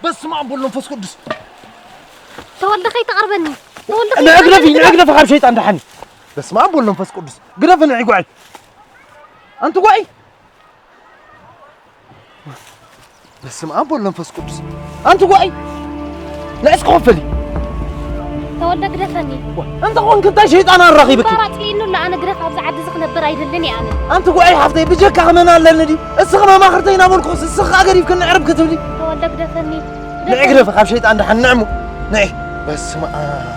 በስመ ኣብ ወወልድ ወመንፈስ ቅዱስ። ተወልደ ከይትቐርበኒ። ተወልደ ንዕግደፊ፣ ከይትቐርበኒ። ንዕግደፊ ካብ ሸይጣን ደሓኒ። በስመ ኣብ ወወልድ ወመንፈስ ቅዱስ። ግደፊ ንዒ ጓይ። ኣንቲ ጓይ። በስመ ኣብ ወወልድ ወመንፈስ ቅዱስ። ኣንቲ ጓይ። ንዕስ ክኸፈሊ። ተወልደ ግደፈኒ። እንተ ኾንክ እንታይ ሸይጣን ኣራኺብኪ? እምበኣር ኣጥፊእኑ ኣሎ፣ ኣነ ግደፍ፣ ኣብዚ ዓዲ እዚ ክነብር ኣይደልን እየ ኣነ። ኣንቲ ጓይ ሓፍተይ፣ ብጀካ ክመን ኣለኒ ድዩ? እስኺ መማኽርተይ እናበልኩ፣ እስኺ ከኣ ገዲፍክኒ ዕርብ ክትብሊ? ተወልደ ግደፈኒ። ንዒ ግደፊ ካብ ሸይጣን ደሓን ንዕሙ። ንዒ። በስመ ኣብ።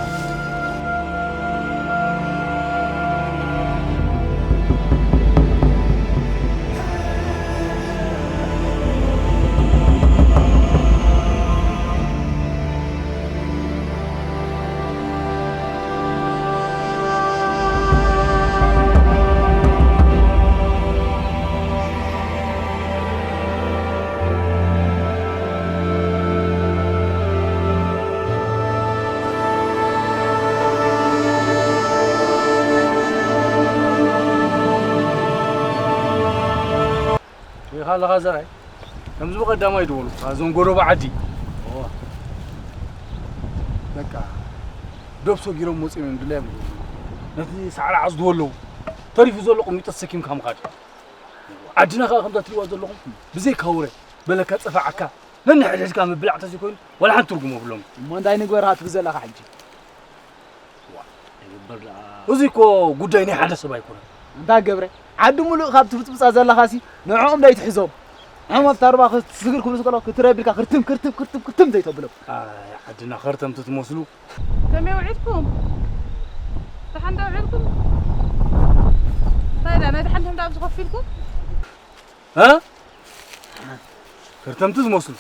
ሪኢኻ ኣለኻ ዘርኣይ፣ ከምዚ ብቐዳማይ ድበሉ፣ እዞም ጎረባ ዓዲ። እዋ። በቃ፣ ዶብ ሰጊሮም መጺኦም እዮም ድላዮም። ነቲ ሳዕሪ ዓጽድዎ ኣለዉ። ተሪፉ ዘሎ ቁሚጦ ተሰኪምካ ምኻድ። ዓድና ከኣ ከምዛ ትሪእዋ ዘለኹም፣ ብዘይካ ወረ፣ በለካ ጸፋዓካ፣ ነንሕድሕድካ ምብላዕ ተዘይኮይኑ፣ ዋላ ሓንቲ ትርጉም የብሎም። እሞ እንታይ ንግበር ኢኻ ትብል ዘለኻ ሕጂ? ዋ፣ ይግበር ደኣ። እዚ እኮ ጉዳይ ናይ ሓደ ሰብ ኣይኮነን። እንታይ ገብረ? ዓዲ ሙሉእ ካብ ትብጽብጻ ዘለኻሲ ንዕኦም ዶ ኣይትሕዞም? ንዕኦም ኣብታ ሩባ ክት-፣ ስግር ክብሉ ከለዉ ክትረብልካ ክርትም፣ ክርትም፣ ክርትም፣ ክርትም ዘይተብሎም። ኣይ፣ ዓድና ከርተምቲ ትመስሉ። ከመይ ውዒልኩም? ደሓን ዶ ውዒልኩም? እንታይ ደኣ፣ ናይ ደሓን ደሓን ደኣ ኣብዚ ኮፍ ኢልኩም? እ? ከርተምቲ ዝመስሉ።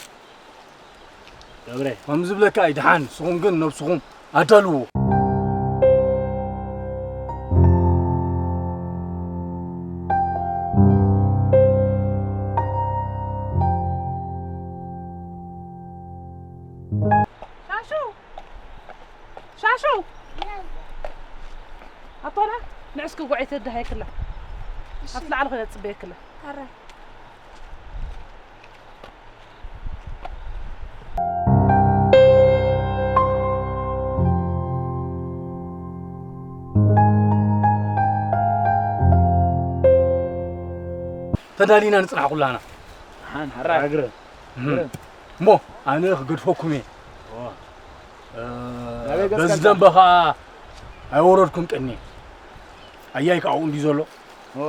ገብረ። ከም ዝብለካ እዩ፣ ደሓን ንስኹም ግን ነብስኹም ኣዳልዎ። ሻሹ! ሻሹ! ኣቶና ንዕስኪ ጓዒ ተዳሃየክላ። እሺ። ኣብቲ ላዕሊ ኮይነ ጽበየክላ። ኣረ። ተዳሊና ንጽናሕ ኩላና። ሓን፣ ሓራይ። እግረ። እህ። እግረ። እሞ ኣነ ክገድፈኩም እየ። ኦ። እ፣ ናበይ ገጽካ በዚ ደንበ ከኣ ኣይወረድኩን ቀኒ። ኣያይ ከኣ ኣብኡ እንድዩ ዘሎ። ኦ።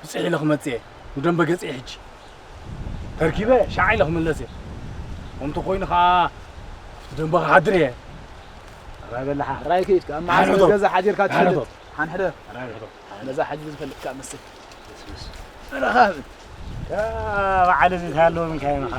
ብጽሕ ኢለ ክመጽእ እየ። ንደንበ ገጽ እየ ሕጂ። ተርኪበ ሻዕ ኢለ ክምለስ እየ። ከምቲ ኮይኑ ከኣ ኣብቲ ደንበ ክሓድር እየ። ራይ በላሓ። ራይ ከይድካ፣ ኣብ መዓስ ሓንሕዶ። ገዛ ሓዲርካ ትፈልጥ? ሓንሕዶ። ሓንሕዶ። ራይ ሓንሕዶ። ገዛ ሓዲሩ ዝፈልጥ ከኣ መስል። ረኻብ። ያ በዓል እዚ እንታይ ኣለዎም እንታይ ኢኻ?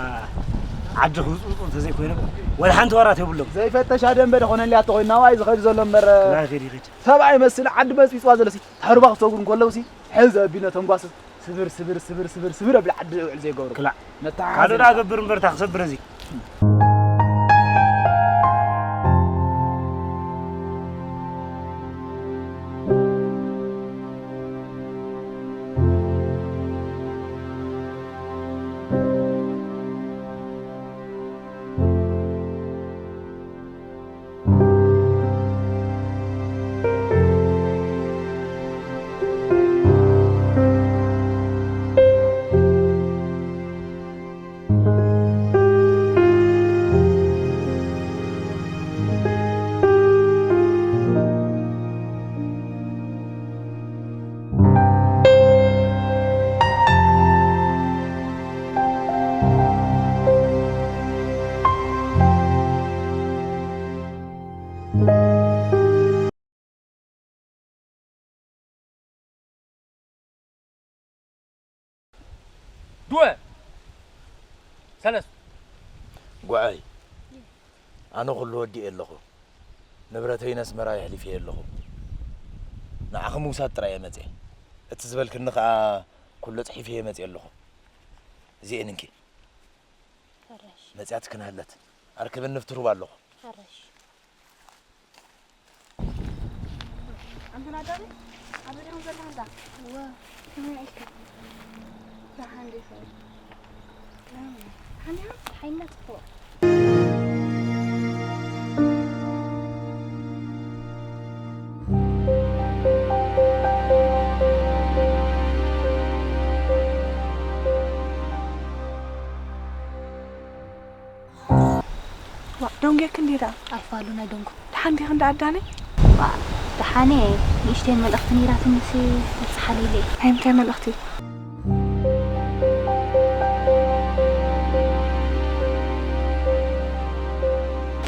ዓዲ ክብፅብፁ እንተዘይኮይኖም ወላ ሓንቲ ወራት የብሎም። ዘይፈተሻ ደንበ ደኾነልያ ተኾይኑ ናባይ ዝኸዱ ዘሎ እምበር። ክላ ይኸድ ይኸድ። ሰብኣይ መስል ዓዲ በፅቢፅዋ ዘሎ ሲ፣ ታርባ ክሰጉሩ እንከለዉ ሲ፣ ሕዚ ኣቢነ ተንጓስስ ስብር፣ ስብር፣ ስብር፣ ስብር፣ ስብር ኣብላ ዓዲ ውዕል ዘይገብሩ። ክላ። መተሓሓዚ ካልእ ዶ ኣገብር እምበር፣ እታ ክሰብር እዚ። ድወ ሰለስቱ። ጉዓይ፣ ኣነ ኩሉ ወዲኤ ኣለኹ። ንብረተይ ነስመራ የሕሊፈ ኣለኹ። ንዓኺ ምውሳድ ጥራይ እየ መጽየ። እቲ ዝበልክኒ ከኣ ኩሉ ጽሒፈ እየ መጽየ ኣለኹ። እዚኤን እንኪ። ሕራሽ። መጽያት ክንሃለት። ኣርክብኒ ኣብቲ ሩባ ኣለኹ። ሕራሽ። ኣንተ ናዳሪ፣ ኣብ ዲኹም ዘለኹም ዳ? እወ፣ ከመይ ኢልካ? ደሓን ዲኹም? ደሓን ዲኹም? ደሓንና ጽቡቕ። ዋእ፣ ደንጉየኪ እንድየ ደኣ። ኣይፋሉን ኣይደንጉን። ደሓን ዲኺ እንዳ ኣዳነይ? ዋእ፣ ደሓን እየ። ንእሽተይ መልእኽቲ ነይራትኒሲ በጽሓለይ ኢለ እየ። ናይ ምንታይ መልእኽቲ?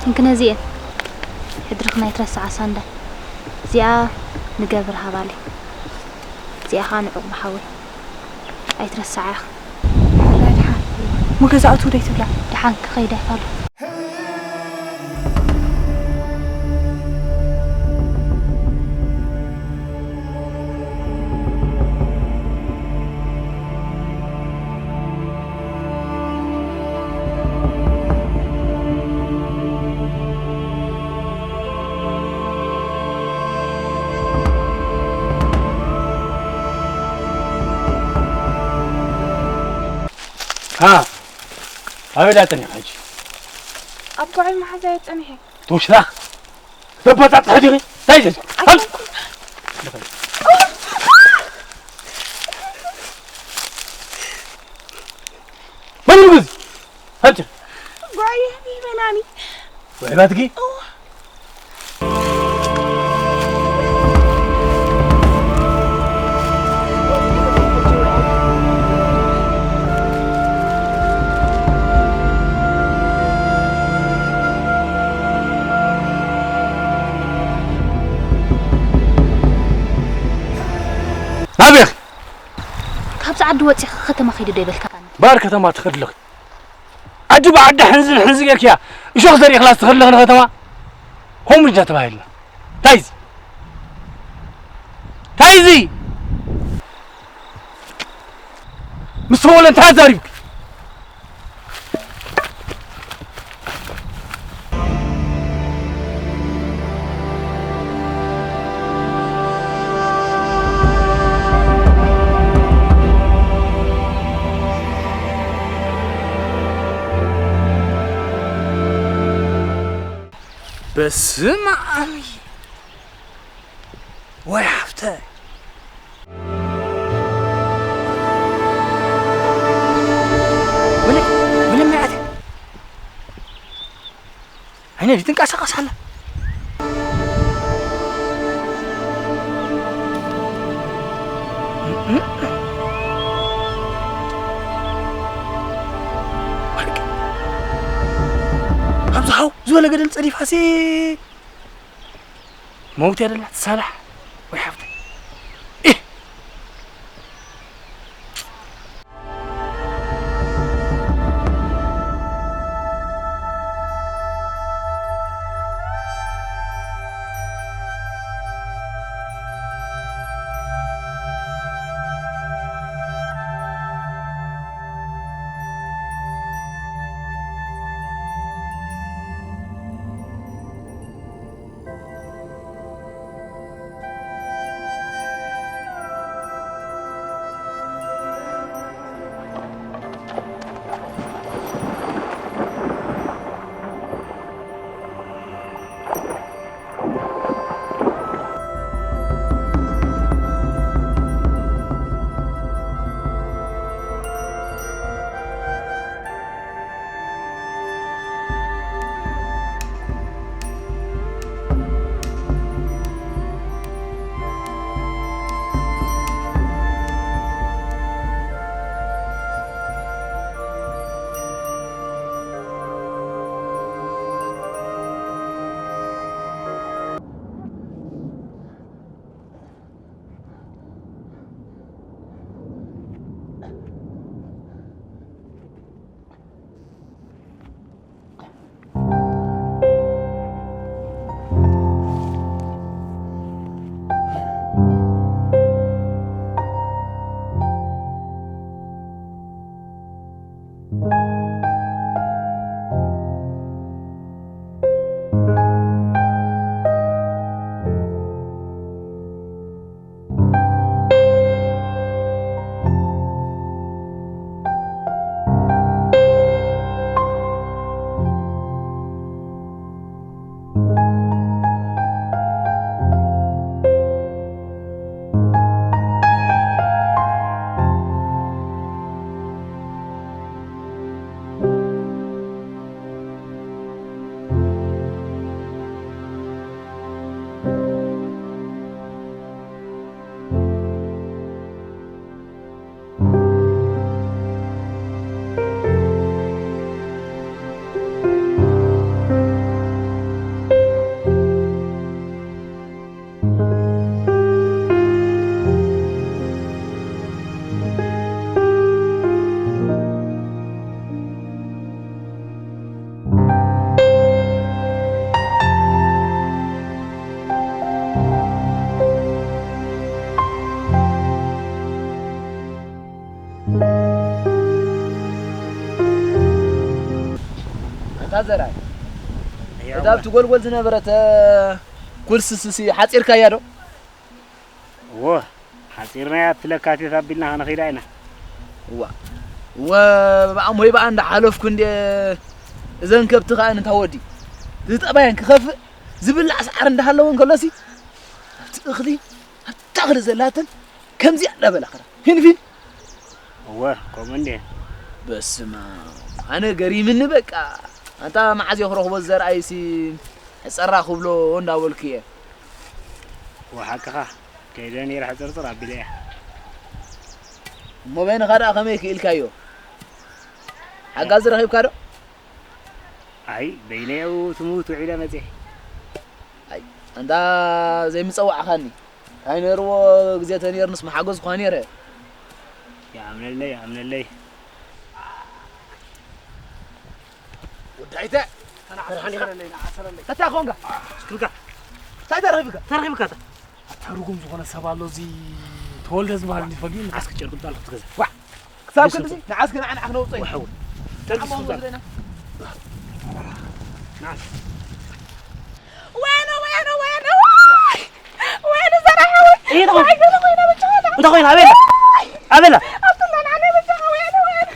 እንክነዚኤን ሕድርኽን ኣይትረስዓ ሳንዳይ። እዚኣ ንገብር ሃባለይ። እዚኣ ኸኣ ንዕቑብ ሓወይ። ኣይትረስዓ ኢኻ። ሕራይ ደሓን። እሞ ገዛ እትው ዶ ኣይትብላ? ደሓን ክኸይድ ኣይፋሉ። ሃ፣ ኣበይ ደኣ ጸኒሕካ ሕጂ? ኣብ ጉዕይ መሓዛይ ጸኒሐ። ትውሽላኽ? ተበጻጽሒ ዲኺ? እንታይ እዩ እዚ? ኣይኮንኩን። መን እዩ እዚ? ሃብቲ። ጉዕይ ይበላኒ። ጉዕይ ባትኪ? እወ። ናበይ ኢኺ? ካብዚ ዓዲ ወጺኻ ከተማ ኺዲ ዶ ይበልካኒ? እምበኣር ከተማ ትኸዲ ኣለኺ። ዓዲ ብዓዲ ሕንዝን ሕንዝ ጌርክያ። እሾኽ ዘሪእኽላ ትኸዲ ኣለኺ ንከተማ። ከምኡ ድና ተባሂልና። እንታይ እዚ? እንታይ እዚ? ምስ ተወለ እንታይ ኣዛሪብኪ? በስመ ኣብ። ወይ ሓፍተይ። ወለ-፣ ወለ መዓት። ዓይነ ትንቀሳቐስ ኣላ። ኣብዚ ሃው ዝበለ ገደል ጸዲፋሲ። መውት ያደላት ሳላሕ ወይ ሓፍተይ። ኢህ! ዘርኣይ፣ እታ ኣብቲ ጎልጎል ዝነበረት ኩልስስሲ ሓጺርካያ ዶ? እዎ፣ ሓጺርናያ፣ ኣብቲ ለካቲት ኣቢልና ከነኺዳ ኢና። እዋ፣ እወ፣ ብኣም ወይ ብኣ እንዳሓለፍኩ እንደ እዘን ከብቲ ከኣ እንታ ወዲ ዝጠባየን ክኸፍእ ዝብላዕ ሰዓር እንዳሃለወን ከሎሲ ኣብቲ እኽሊ ኣብታ እኽሊ ዘላተን ከምዚኣ እንዳበላ ኸራ ፊንፊን። እወ፣ ከምኡ እንዴ። በስመ ኣብ፣ ኣነ ገሪምኒ በቃ። ኣንታ መዓዝ እየ ክረኽቦ ዘርኣይሲ ሕጸራ ክብሎ እንዳበልኩ እየ። እወ፣ ሓቅኻ። ከይደ ነይረ ሕጽርጽር ኣቢለ እየ። እሞ በይንኻ ደኣ ከመይ ክኢልካዮ? ሓጋዚ ረኺብካ ዶ? ኣይ፣ በይነይ ኣብኡ ትምህርት ውዒለ መጺኤ። ኣይ፣ ኣንታ ዘይምጸዋዕኻኒ። እንታይ ነይርዎ ግዜ ተነይርንስ መሓገዝኩኻ ነይረ። ይኣምነለይ፣ ይኣምነለይ። ወዲ ኣይተ፣ ተናዓሰለለይ፣ ነዓሰለለይ። እንታይ ኮንካ? ስክልካ። እንታይ ተረኺብካ? ተረኺብካ። ኣታ ርጉም ዝኾነ ሰብ ኣሎ፣ እዚ ተወልደ ዝበሃል እንዲ ፈልዩ። ዓስኪ ጨርቂ ብጣል ክትገዛ። ዋ! ክሳብ ክንድዚ ንዓስኪ ንዓ ንዓ ክነውፅኦ ኢና። ወሓው። ጨርቂ ዓሞ ስክልካ። ወስደና። ንዓስ። ወያነ፣ ወያነ፣ ወያነ፣ ዋይ! ወያነ ዘራሓ ወይ! እንታይ ኮይና? ዋይ፣ ገለ ኮይና በጃኻ። እንታይ ኮይና? ኣበላ? ኣበላ? ኣብትላ ንዓና በጃኻ ወያነ፣ ወያነ።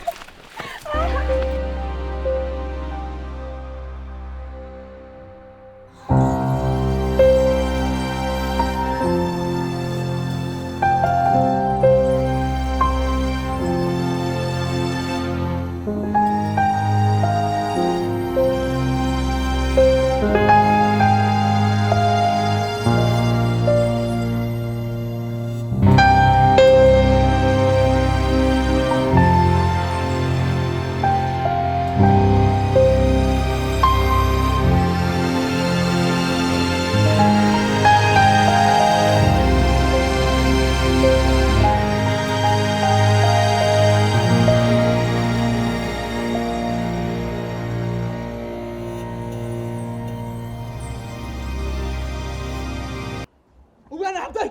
እዋና ሓብተይ!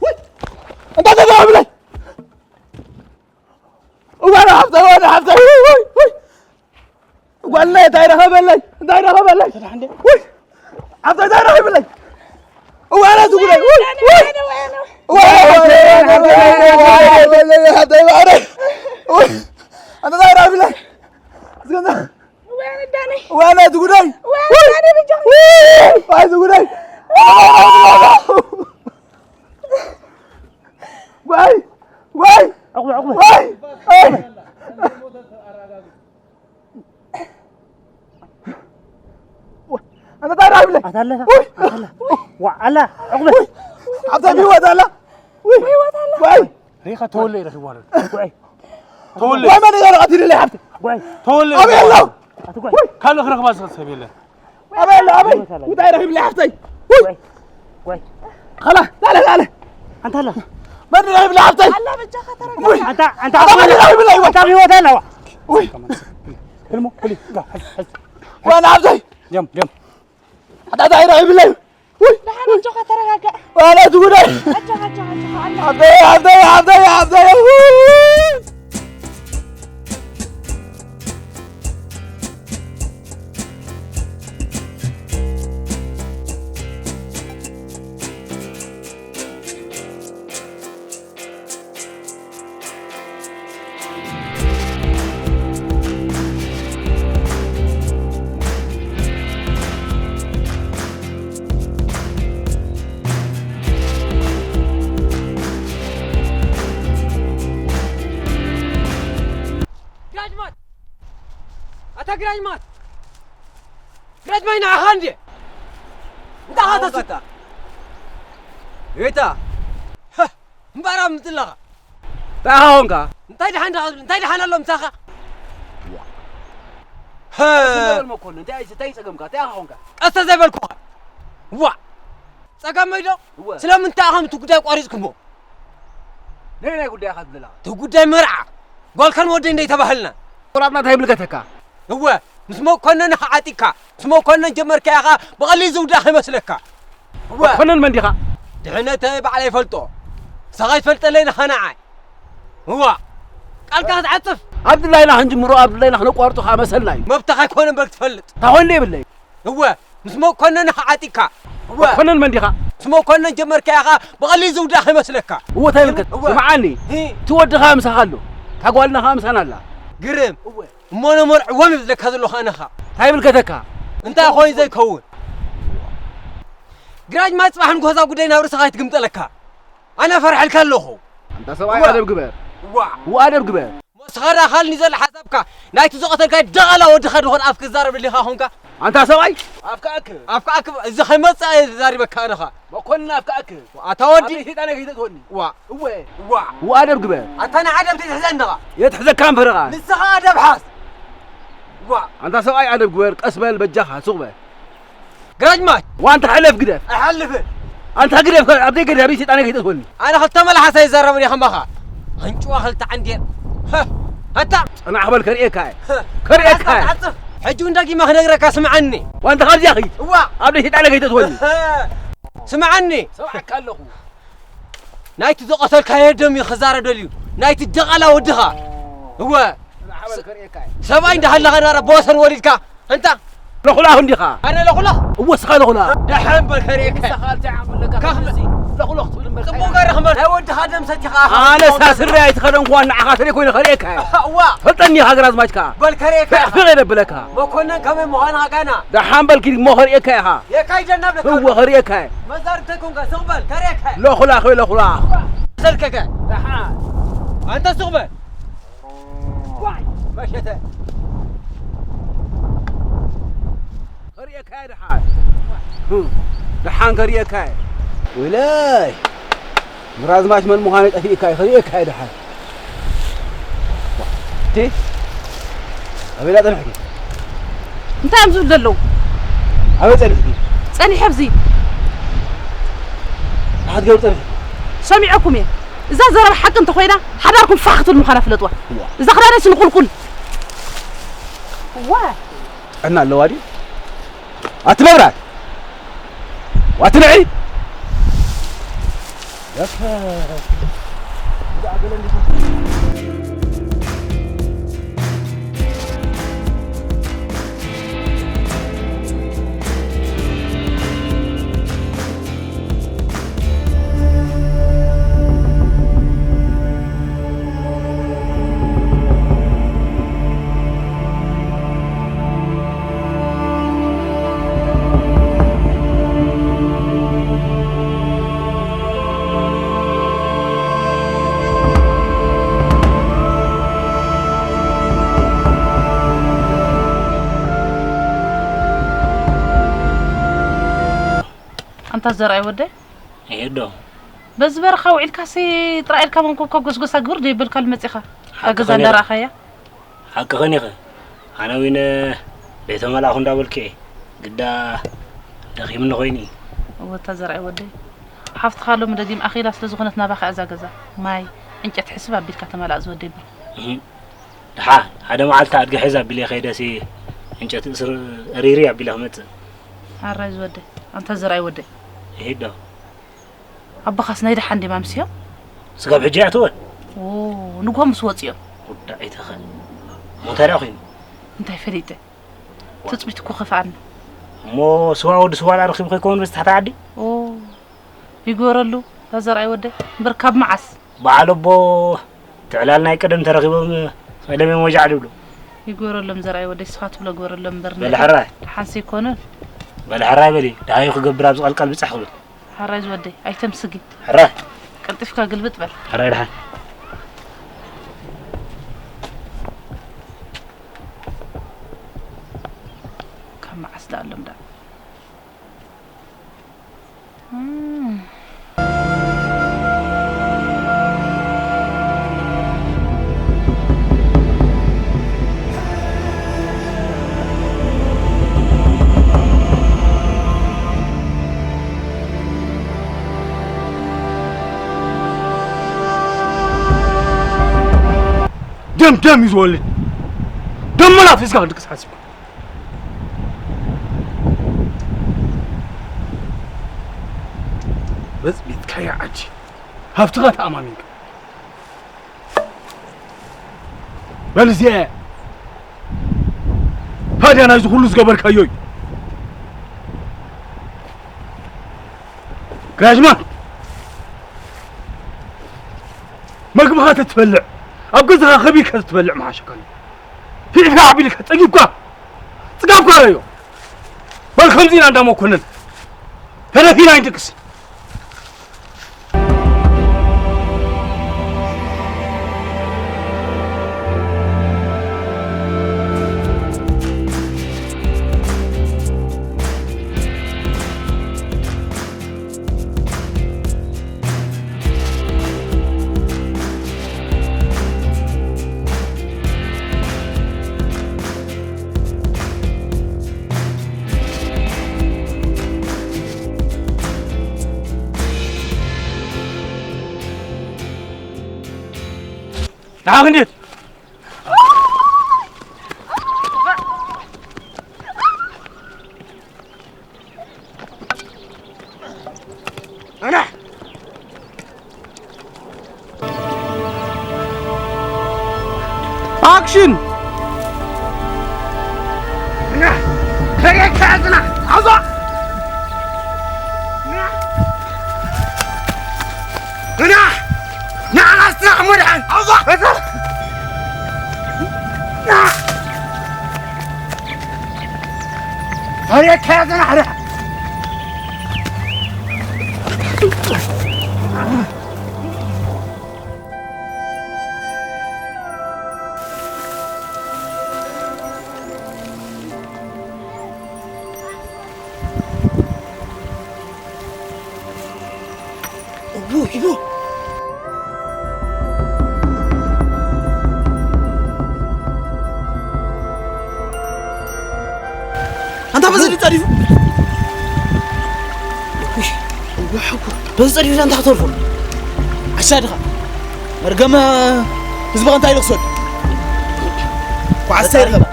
ውይ! እንታይ ተዛረብለይ? እዋና ሓብተይ፣ እዋና ሓብተይ! ውይ፣ ውይ፣ ውይ! ጓልና እንታይ ረኸበለይ? እንታይ ረኸበለይ? ውይ! ሓብተይ እንታይ ረኺብለይ? እዋና ትጉለይ! ውይ! ውይ! እዋና ሓብተይ! እዋና ሓብተይ! እዋና ሓብተይ! ውይ! እንታይ ረኺብለይ? እስከ እንታይ ወያነ ዳነይ። ወያነ ትጉዳይ። ወያነ ዳነይ በጃ። ዋይ ትጉዳይ። ዋይ፣ ዋይ፣ ዕቑበ፣ ዕቑበ። ዋይ፣ ዋይ። ኣነ እንታይ ደኣ ይብለይ? ኣታ ኣለኻ? ውይ። ኣታ ኣላ። ዋ፣ ኣላ፣ ዕቑበ። ውይ። ኣብታ ብህይወት ኣላ። ውይ። ብህይወት ኣላ። ዋይ። ሪኻ ተወለ ኢለ ሽዋለ። ጉዓይ። ተወለ። ወይ መን ይገርቕ ኣትልለይ ሓብቲ? ጉዓይ። ተወለ። ኣበይ ኣሎ? ኣቲ ጉዓይ። ካልእ ክረኽባ ዝኽእል ሰብ የለን። ኣበይ ኣሎ? ኣበይ? እንታይ ረኺብለይ ሓብተይ? ውይ። ጉዓይ። ጉዓይ። ኻላ፣ ላለ፣ ላለ። ኣንታ ኣላ። መን ረኺብለይ ሓብተይ? ኣላ በጃኻ ተረጋጋ። ውይ። ኣንታ፣ ኣንታ ኣታ መን ረኺብለይ? ኣንታ ብህይወት ኣላ። ውይ። ህልሞ፣ ህሊ፣ ጋ፣ ሕዝ፣ ሕዝ። ዋና ሓብተይ። ድም፣ ድም። ኣታ እንታይ ረኺብለይ? ውይ! ደሓን ኣጆኻ ተረጋጋእ። ዋላ እቲ ጉዳይ! ኣጆኻ፣ ኣጆኻ፣ ኣጆኻ፣ ኣላ። ሓብተይ፣ ሓብተይ፣ ሓብተይ፣ ሓብተይ! ውይ! ግራጅማት! ኣታ ግራጅማት! ግራጅማይ ንዓኻ እንድየ! እንታይ ኢኻ ተስእ-? ጌታ! እምበኣር ኣብ ምድላኻ። እንታይ ኢኻ ኾንካ? እንታይ ደሓን ደኣ፣ እንታይ ደሓን ኣሎ ምሳኻ? ዋ። ሀ። እንታይ በል መኮንን፣ እንታይ፣ እንታይ ጸገምካ? እንታይ ኢኻ ኾንካ? ቀስተ ዘይበልኩኻ። ዋ። ጸገመይ ዶ? እወ። ስለምንታይ ኢኻ እቲ ጉዳይ ቋሪጽኩሞ? ነየናይ ጉዳይ ኢኻ ትብል ዘለኻ? እቲ ጉዳይ መርዓ። ጓልካን ወደይ እንደ ተባህልና። ቁራብና እንታይ ይምልከተካ? እወ። ምስ መኮነን ኢኻ ዓጢቕካ፣ ምስ መኮነን ጀመርካያ ኸኣ ብቐሊል ዝውዳእ ከይመስለካ። እወ። መኮነን መን ዲኻ? ድሕነተይ ባዕለይ ይፈልጦ። ንስኻ ኣይትፈልጠለይ ኢኻ ንዓይ። እዋ። ኣልካ ክትዓጽፍ። ኣብ ድላይና ክንጅምሮ፣ ኣብ ድላይና ክነቋርጦ ከኣ መሰልና እዩ። መብትኻ ኣይኮነን በል ትፈልጥ። እንታ ኾይኑ የብለይ። እወ፣ ምስ መኮነን ኢኻ ዓጢቕካ። እወ። መኮነን መን ዲኻ? ምስ መኮነን ጀመርካዮ ኸኣ ብቐሊል ዝውዳእ ከይመስለካ። እወ፣ እንታይ ይብልከ? እወ። ስምዓኒ። ሂ። እቲ ወድኻ ምሳኻ ኣሎ። እታ ጓልና ኸኣ ምሳና ኣላ። ግርም። እወ። እሞ ነመርዕዎም እዩ ዝብለካ ዘለኹ ኣነ ኸኣ። እንታይ ይብልከተካ? እንታይ ኾይኑ ዘይከውን? ግራጅ ማይ ጽባሕ ንጎዛ ጉዳይ ናብ ርእስኻ ኣይትግምጠለካ። ኣነ ፈርሐልካ ኣለኹ። ኣንታ ሰብኣይ እዋ። ኣደብ ግበር። እዋ። እዋ ኣደብ ግበር። መስኸዳ ካልኒ ዘሎ ሓሳብካ ናይቲ ዝቐተልካ ደቓላ ወድኻ ድኾን ኣፍ ክዛረብ ደሊኻ ኾንካ። ኣንታ ሰብኣይ ኣፍካ ኣክብ። ኣፍካ ኣክብ። እዚ ከይመጽእ እየ ዝዛሪበካ ኣነኻ። መኮንን ኣፍካ ኣክብ። ኣታ ወዲ። ኣብ ሰይጣን ከይተትወኒ። እዋ። እወ። እዋ። እዋ ኣደብ ግበር። ኣታ ንዓደብ ተትሕዘኒ ኸኣ። የትሕዘካ እምበረኻ። ንስኻ ኣደብ ሓዝ። እዋ። ኣንታ ሰብኣይ ኣደብ ግበር፣ ቀስ በል በጃኻ፣ ሱቕ በል። ግራጅ ማይ። ዋንታ ሕለፍ ግደፍ። ኣይሓልፍን። ኣንታ ግደፍ፣ ኣብ ዘይገደፍ ሰይጣን ከይተትወኒ። ኣነ ክልተ መልሓስ ኣይዛረብን እየ ከማኻ። ኣንጭዋ ክልተ ዓንዴር። ሃ፣ ኣታ። ጽናሕ በል ከርእየካ እየ። ሃ። ከርእየካ እየ። ዓጽፍ፣ ዓጽፍ። ሕጂ እውን ደጊመ ክነግረካ ስምዓኒ። ዋንታ ካብዚኣ ኺድ። እዋ። ኣብ ዘይሰይጣን ከይተትወኒ። ሃ። ስምዓኒ። ሰምዓካ ኣለኹ። ናይቲ ዝቐተልካዮ ደም እዩ ክዛረብ ደልዩ። ናይቲ ደቓላ ወድኻ። እወ። ጽናሕ በል ከርእየካ እየ። ሰብኣይ እንዳሃለኻ ናራ ብወሰን ወሊድካ። ኣንታ ለኹላኽ እንዲኻ። ኣነ ለኹላኽ? እወ፣ እስኻ ለኹላኽ። ደሓን በል ከርእየካ። ንስኻ እንታይ ዓቕሚ ኣለካ? ካብ ከምዚ ለኹላኽ ትብል እምበር ጽቡቕ እንታይ ገይረ ክመር-፣ ናይ ወድኻ ደም ሰቲኻ። ኣነ ሳስረ ኣይትኸደንኩዋን ንዓኻ ተለይ ኮይነ ከርእየካ እየ። እዋ። ፈልጠኒ ኢኻ ግራዝማች ከኣ። በል ከርእየካ ኢኻ። ፍቕ የብለካ። መኮነን ከመይ ምዃንኻ ጋና። ደሓን በል ኪድ እሞ ከርእየካ ኢኻ። የካይደና ብለካ። እወ፣ ከርእየካ እየ። መዛርብተይ ኮንካ ስቕ በል ከርእየካ እየ። ለኹላኽ ወይ ለኹላኽ። ሰልከከ። ደሓን። ኣንተ ስቕ በል። ዋይ፣ መሸተ። ከርእየካ እየ ደሓን። ህም፣ ደሓን ከርእየካ እየ። ወይለይ፣ ግራዝማች መን ምዃነይ ጠፊእካ እዩ፣ ከርእየካ እየ ደሓን። እቲ፣ ኣበይ ዳ ጸኒሕኪ? እንታይ እዮም ዝብሉ ዘለዉ? ኣበይ ጸኒሕኪ? ጸኒሐ ኣብዚ። እንታይ ክትገብሪ ጸኒሕኪ? ሰሚዐኩም እየ። እዛ ዘረባ ሓቂ እንተኾይና፣ ሓዳርኩም ፋሕ ክትብል ምዃና ፍለጥዋ። እዋ። እዛ ክዳነይ ስንቁልቁል። እዋ። ጥዕና ኣለዋ ድዩ? ኣቲ መብራት! ዋቲ ንዒ! ኣንታ ዘርኣይ ወደይ፣ እየ ዶ? በዚ በረኻ ውዒልካሲ ጥራይ ኢልካ መንኮብኮብ ጎስጎሳ ግብር ዶ ይበልካሉ መጺኻ? እታ ሓቂ ገዛ ኸኒኻ። እንዳረኣኻያ? ሓቅኽን ኢኺ። ኣነ እውን ዘይተመላእኹ እንዳበልኩ እየ። ግዳ ደኺምኒ ኮይኑ እዩ። እወ፣ እታ ዘርኣይ ወደይ። ሓፍትኻ ሎሚ ደጊም ኣኺላ ስለ ዝኾነት ናባኻ እያ እዛ ገዛ። ማይ፣ ዕንጨቲ ሕስብ ኣቢልካ ተመላእ ዝወደይ ብሩኽ። እህ። ደሓን፣ ሓደ መዓልቲ ኣድጊ ሒዘ ኣቢለ ከይደሲ ዕንጨቲ እስር እሪሪ ኣቢለ ክመጽእ። ኣራይ ዝወደይ፣ ኣንታ ዘርኣይ ወደይ። ይሄድ ዶ? ኣቦኻስ ናይ ደሓን ድዮም ኣምስዮም? ስጋብ ሕጂ ኣይኣተወን። ኦ፣ ንግሆ ምስ ወጽኦም። ጉዳይ ኣይተኸል። እሞ እንታይ ደኣ ኮይኑ? እንታይ ፈሊጠ? ትጽቢት እኮ ከፍኣኒ። እሞ ስዋ ወዲ ስዋ ደኣ ረኺቡ ከይከውን በዚ ትሕቲ ዓዲ? ኦ፣ ይግበረሉ፣ እታ ዘርኣይ ወደይ። እምበር ካብ መዓስ? በዓል ኣቦ ትዕላል ናይ ቀደም ተረኺቦም ፈይዶም እዮም ወጃዕ ድብሉ። ይግበረሎም ዘርኣይ ወደይ፣ ንስኻ ትብሎ ግበረሎም እምበር በሊ ሕራይ። ሓንሲ ኣይኮኑን። በሊ ሕራይ በሊ፣ ደሃዩ ክገብር ኣብዚ ቀልቀል ብጻሕ ክብል። ሕራይ ዝወደይ፣ ኣይተምስጊ። ሕራይ። ቀልጢፍካ ግልብጥ በል። ሕራይ ደሓን። ካብ መዓስ ደኣ ኣሎም ደኣ። እም። ደም ደም እዩ ዝወልድ። ደም መላፍ ሒዝካ ክድቅስ ሓሲብካ። በጽቢትካያ ዓዲ ሃብትኻ ተኣማሚንካ። በል እዚኣ እያ። ታዲያ ናይዚ ኩሉ ዝገበርካዮ እዩ። ግራጅማ፣ መግብኻ ተትበልዕ፣ ኣብ ገዛኻ ከቢድካ ተትበልዕ ምሓሸካ ኣሎ። ፊዕፊዕ ኣቢልካ ጸጊብካ፣ ጽጋብካ ረዮ። በል ከምዚ ኢና እንዳ መኮነን ተረፊና ኣይንድቅስ። ንዓኺ እንዴት? ኣና ኣክሽን! ኣንታ በዚ ድዩ ጸዲፉ? በዚ ጸዲፉ ኣንታ ክተርፎ። ኣሻድኻ መርገመ ህዝቢ እንታይ ኢሉ ክሰዱ? ኳዕሰ ይረኸባ።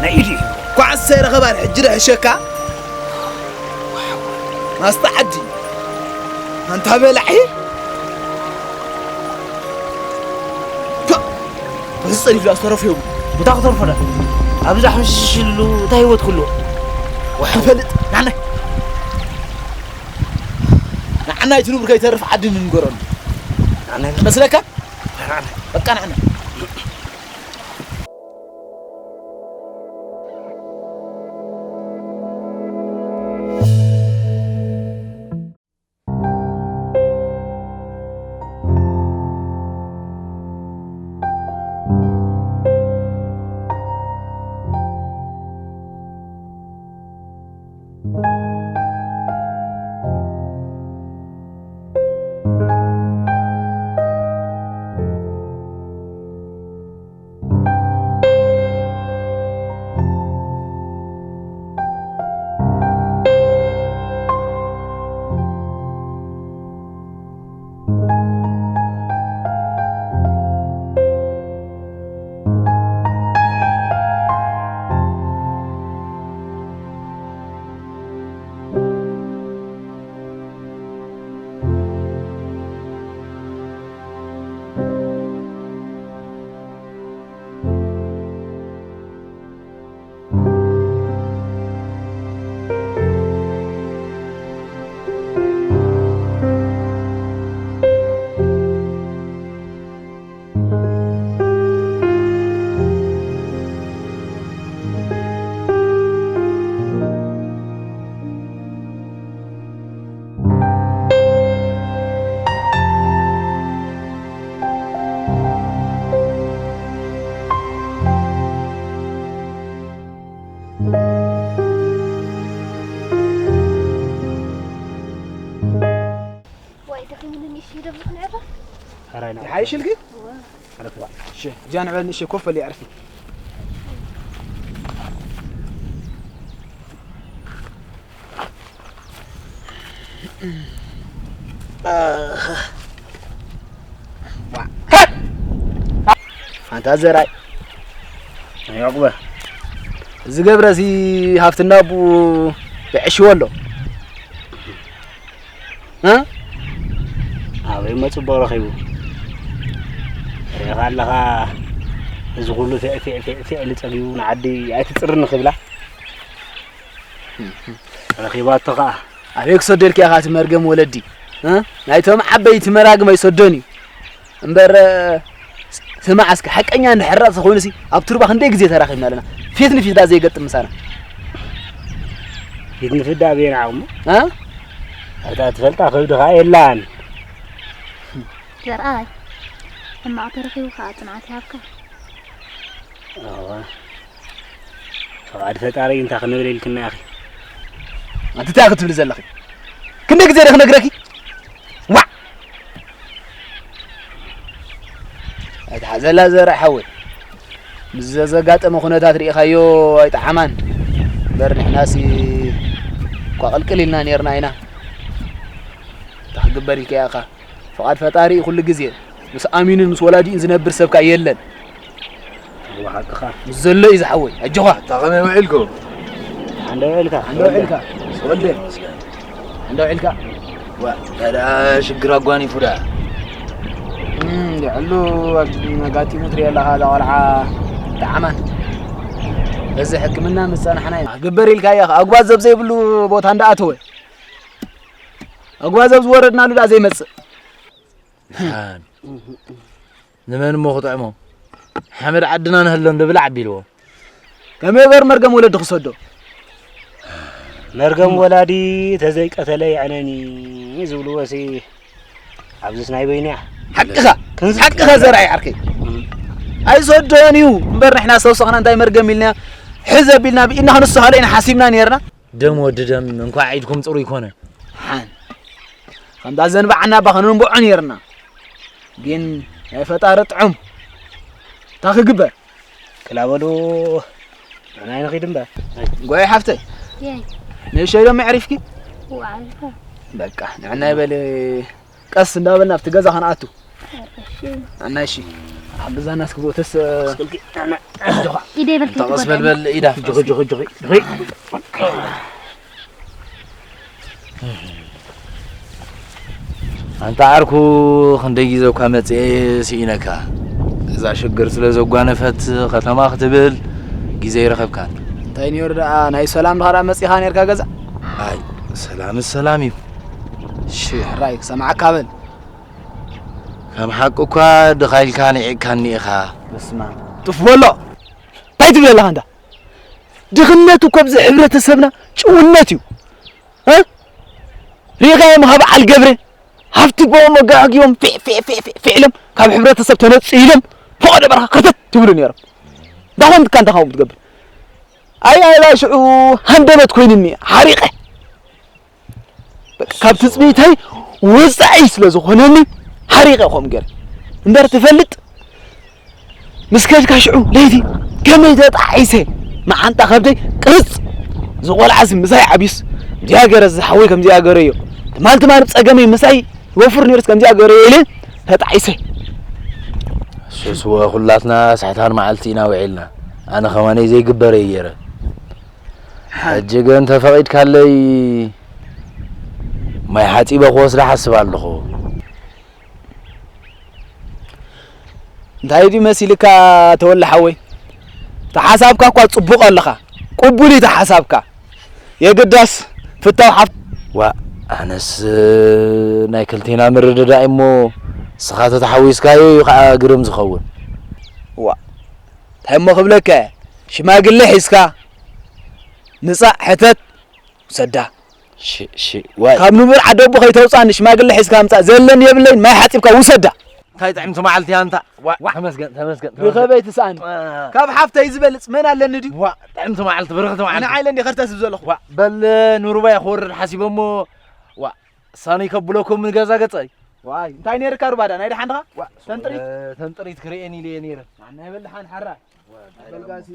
ናይ ኢዱ እዩ። ኳዕሰ ይረኸባ። ሕጂ ዶ ሕሸካ? ማስጣ ዓዲ። ኣንታ በላዒ። ፐ! በዚ ጸዲፍ ዳኣ ዝተረፉ እዮም። እንታይ ክተርፎ ዳ? ኣብዛ ሕምሽሽሉ እንታይ ህይወት ክህልዎ? ወሓ ፈልጥ። ናዕናይ። ናዕናይ እቲ ንቡር ከይተርፍ ዓዲ ንንገረሉ። ናዕናይ። መስለካ? ናዕናይ። በቃ ናዕናይ። ዋይ፣ ደኺሙኒ፣ ንእሽተይ ደብሎ ክንዕረፍ። ሕራይ ንዕረፍ። ይሓይሽልኪ? እወ። ዕረፍ። እሺ፣ እዚኣ ንዕበል፣ ንእሽተይ ኮፍ በሊ፣ ኣዕርፊ። ኣንታ ዘርኣይ፣ ናይ ዕቑበ፣ እዚ ገብረሲ ሃፍትና ኣቡኡ የዕሽዎ ኣሎ። እ? ኣበይ እሞ ጽቡቕ ረኺቡ? ርኢኻ ኣለኻ፣ እዚ ኩሉ ፊዕ ፊዕ ፊዕ ፊዕ ኢሉ ጸጊቡ ንዓዲ ኣይትጽርን ክብላ ረኺባቶ ኸኣ። ኣበይ ክሰደልኪ ኢኻ እቲ መርገም ወለዲ? እ? ናይቶም ዓበይቲ መራግም ኣይሰዶን እዩ። እምበር፣ ስማዕ እስኪ፣ ሓቀኛ እንድሕር ራእሲ ኮይኑሲ፣ ኣብ ቱርባ ክንደይ ግዜ ተራኺብና ኣለና? ፊት ንፊት ዳ ዘይገጥም ምሳና? ፊት ንፊት ዳ ኣበየን ዓቕሙ? እ? እታ ትፈልጣ ከብዲ ኸኣ የላን። ዘርኣይ፣ ሕማቕ ተረኺቡ ኸኣ ጽንዓት ይሃብካ። እወ። ፍቓድ ፈጣሪ እንታይ ክንብል ኢልክና ኢኺ? ኣንቲ እንታይ ክትብሊ ዘለኺ? ክንደይ ግዜ ደ ክነግረኪ? ዋዕ! ኣይትሓዘላ ዘርኣይ ሓወይ። ምስ ዘዘጋጠመ ኩነታት ርኢኻዮ ኣይጠዓማን። እምበር ንሕናሲ እኳ ቅልቅል ኢልና ኔርና ኢና። እንታይ ክግበር ኢልካዮ ኢኻ? ፍቓድ ፈጣሪ እዩ ኩሉ ግዜ። ምስ ኣሚኑን ምስ ወላዲኡን ዝነብር ሰብካ የለን። እወ ሓቅኻ። ምስ ዘሎ እዩ ዝሓወይ። ኣጆኻ። ኣታ ከመይ ውዒልኩም? ሓንደ ውዒልካ። ሓንደ ውዒልካ። ወልደ። ኣንዳ ውዒልካ? ዋ፣ እንታይ ደኣ ሽግር ኣጓኒፉ ደኣ? እም፣ ልዕሉ ኣጋጢሙ ትሪኦ ኣለኻ፣ እዛ ቆልዓ ደዓማን። በዚ ሕክምና ምስ ጸናሕና ኢና። ግበር ኢልካዮ ኸኣ፣ ኣጉባዘብ ዘይብሉ ቦታ እንዳኣተወ። ኣጉባዘብ ዝወረድናሉ ደኣ ዘይመጽእ። ደሓን። ንመን እሞ ክጥዕሞ? ሓመድ ዓድና ንህሎ እንዶ ብላዕ ኣቢልዎ። ከመይ ገር መርገም ወለዲ ክሰዶ? መርገም ወላዲ ተዘይቀተለ የዕነኒ ዝብልዎሲ ኣብዚስ ናይ በይኑ እያ። ሓቅኻ፣ ክንዚ ሓቅኻ ዘርኣይ ዓርከይ። እም። ኣይሰዶን እዩ እምበር ንሕና ዝተወሰኽና እንታይ መርገም ኢልና ሕዘ ኣቢልና ብኢድና ክንስሃሎ ኢና ሓሲብና ኔርና። ደም ወዲ ደም እንኳዕ ኢድኩም ጽሩይ ኮነ። ሓን። ከምዛ ዘንባዕና እባ ከነንብዖ ኔርና። ግን ናይ ፈጣሪ ጥዑም። እንታይ ክግበር? ክላ በሉ ንሕና ንኺድ እምበር። ጓይ ሓፍተይ። የይ። ንእሸይ ዶ መዕሪፍኪ? ዋዕልካ። በቃ ንዕና ይበል ቀስ እንዳበልና ኣብቲ ገዛ ከነኣቱ። እሺ። ንዕና እሺ። ኣብ ገዛና እስኪ ቦተስ ኢደ በልከ ተቐስ በልበል ኢዳ። ጆኺ፣ ጆኺ፣ ጆኺ፣ ጆኺ። ኣንታ ዓርኩ ክንደይ ግዜ እኳ መጽኤ ስኢነካ። እዛ ሽግር ስለ ዘጓነፈት ከተማ ክትብል ግዜ ይረኸብካን። እንታይ ነይሩ ደኣ ናይ ሰላም ድኻ ደኣ መጺኻ ነይርካ ገዛ? ኣይ፣ ሰላም ሰላም እዩ። እሺ፣ ሕራይ ክሰምዓካ በል። ከም ሓቂ እኳ ድኻ ኢልካ ንዒቕካኒ ኢኻ። በስመ ኣብ። ጡፍ በሎ። እንታይ ትብል ኣለኻ ኣንታ? ድኽነት እኮ ኣብዚ ሕብረተሰብና ጭውነት እዩ። እ? ሪኢኻዮም ካብ በዓል ገብረ ሃብቲ ቦኦም ኣጋጊቦም ፊዕ ፊዕ ፊዕ ፊዕ ፊዕ ኢሎም ካብ ሕብረተሰብ ተነጺሎም ፈቐዶ በረኻ ከርተት ትብሉ ነይሮም። እንታይ ኮንካ እንታይ ከምኡ ትገብር? ኣይ ኣይ ሽዑ ሃንደበት ኮይኑኒ ሓሪቐ። በቃ ካብ ትጽቢተይ ወጻኢ ስለ ዝኾነኒ ሓሪቐ ከምኡ ገይረ። እምበር ትፈልጥ ምስ ከድካ ሽዑ ለይቲ ከመይ ተጣዒሰ መዓንጣ ከብደይ ቅርጽ ዝቖልዓሲ ምሳይ ዓብዩስ ከምዚኣ ገይረ ዝሓወይ ከምዚኣ ገይረዮ ትማል ትማል ጸገመይ ምሳይ ይወፍር ነይሩስ ከምዚኣ ገይረዮ ኢለ ተጣዒሰ። እሱስ ወ ኩላትና ስሕታን መዓልቲ ኢና ውዒልና። ኣነ ኸማነይ ዘይግበረይ ገይረ። ሓ- ሕጂ ግን ተፈቒድካለይ ማይ ሓጺበ ክወስዳ ሓስብ ኣለኹ። እንታይ ድዩ መሲልካ ተወለ ሓወይ? ተሓሳብካ እኳ ጽቡቕ ኣለኻ። ቅቡል እዩ ተሓሳብካ። የግዳስ ፍታው ሓፍ- ዋ፣ ኣነስ ናይ ክልቴና ምርድዳእ እሞ ንስኻ ተተሓዊስካዮ እዩ ኸዓ ግርም ዝኸውን። ዋ፣ እንታይ እሞ ክብለካ እየ? ሽማግለ ሒዝካ ምጻእ ሕተት ውሰዳ። ሺ፣ ሺ፣ ዋይ። ካብ ንቡር ዓዲ ኣቦ ከይተውጻኒ ሽማግለ ሒዝካ ምጻእ ዘለኒ የብለይን ማይ ሓጺብካ ውሰዳ። እንታይ ጥዕምቲ መዓልቲ እያ እንታ። ዋ፣ ዋ። ተመስገን፣ ተመስገን፣ ተመስገን። ርኸበይ ትስኣኒ። ዋ። ካብ ሓፍተይ ዝበልጽ መን ኣለኒ ድዩ? ዋ፣ ጥዕምቲ መዓልቲ፣ ብርኽቲ መዓልቲ። ንዓይ ኢለ እንዲ ከርተት ዝብዘለኹ። ዋ፣ በል ንሩባይ ክወርድ ሓሲበ እሞ፣ ዋ፣ ሳኒ ከብለኩም ንገዛ ገጸይ። ዋይ፣ እንታይ ነይርካ ሩባዳ? ናይ ደሓን ድኻ? ዋ፣ ተንጥሪት? እ፣ ተንጥሪት ክርእየን ኢለ እየ ነይረ። ናይ በልሓን ሓራ። ዋ፣ በልጋሲ።